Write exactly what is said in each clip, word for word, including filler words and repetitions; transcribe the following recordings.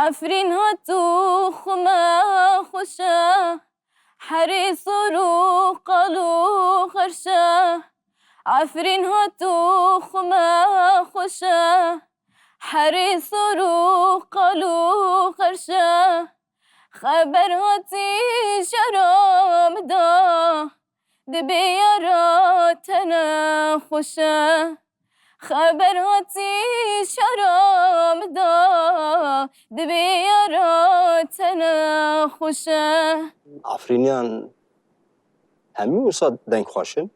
Efrîn hat û xwe me xweş e, herî sor û qal û xerş e. Efrîn hat û xwe me xweş e, herî sor û qal û xerş e. Xeber hatî şera min da, dibê yara te ne xweş e. Xeber hatî şera min da, dibê yara te ne xweş e. Afrîniyan hemî wisa deng xweş in?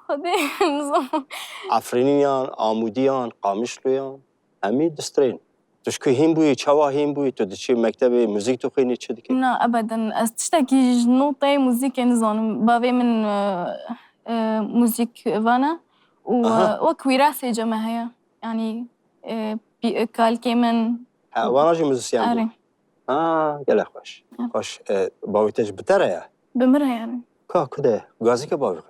Xwedê nizanim. Afrîniyan, Amûdiyan, Qamişloyan, hemî distrên. Tu ji ku hîn bûyî, çawa hîn bûyî? Tu diçî mektebê muzîk dixwînî, çi dikî? Na, ebeden. Ez tiştekî ji noteyê muzîkê nizanim. Bavê min, e, e, muzîk vana û, Aha. e, wek wîrasê ce me heye. Yanî, e, pî-, kalkê min. Ha, wana jî muzisyen bû? Erê. Ha, gelek xweş. Ya. Xweş, e, bavê te ji bi te re ye? Bi min re yani. Ka ku de, gazîke bavê xwe.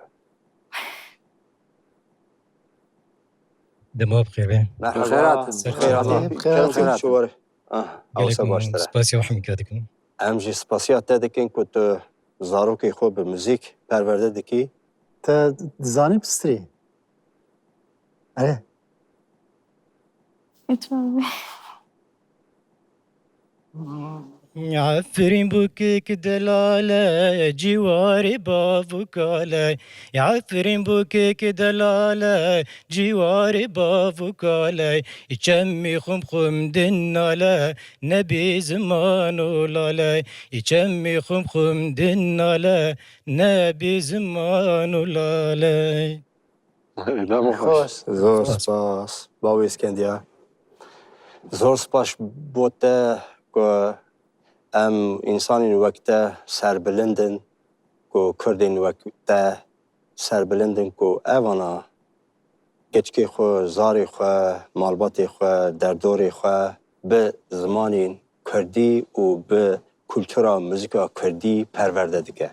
Dema bi xêrê. Merhaba. Bi xêr hatin. Bi xêr hatin. Bi xêr hatin. Kerem, şûwar. Ah, Gelek awsa baştir e. Spasiya we hemî dikim. Em jî spasiya te dikin ku tu zarokê xwe bi muzîk perwerde dikî. Te dizanî pistrî? Erê. Lütfen. Efirîn bûkik delale, cîwarê bav û kale. Efirîn bûkik delale, cîwarê bav û kale. Çemî xum xum din nale, nebî ziman û lale. Çemî xum xum din nale, nebî ziman û lale. Dema xweş. Xweş. Zor spas. Bawê Skendiya. Zor spas bo te ku em însanên wek te serbilind in, ku Kurdên wek te serbilind in, ku evana keçikê xwe, zarê xwe, malbatê xwe, derdorê xwe bi zimanên Kurdî û bi kultura muzîka Kurdî perwerde dike.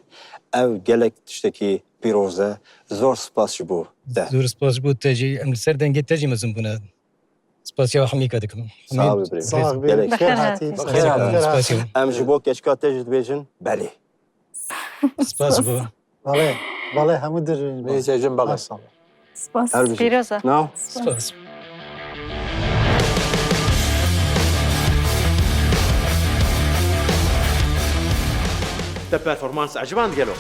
Ev gelek tiştekî pîroz e. Zor spas ji bo te. Zor spas ji bo te jî. Em li ser dengê te jî mezin bûne. Spasiya we hemîka dikim. Sağ ol, birêz. Sağ ol, gelek. Bi xêr hatî. Bi xêr hatî. Spasiya. Em ji bo keçika te jî dibêjin belê. Spas ji bo. Belê, belê, hemû dir. Neyse, cim belê. Maşallah. Spas. Her bijî. Pîroz e. Na? Spas. Te performans eciband gelo?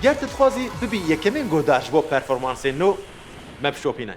Ger tu dixwazî bibî yekemîn guhdar ji bo performansên nû, me bişopîne.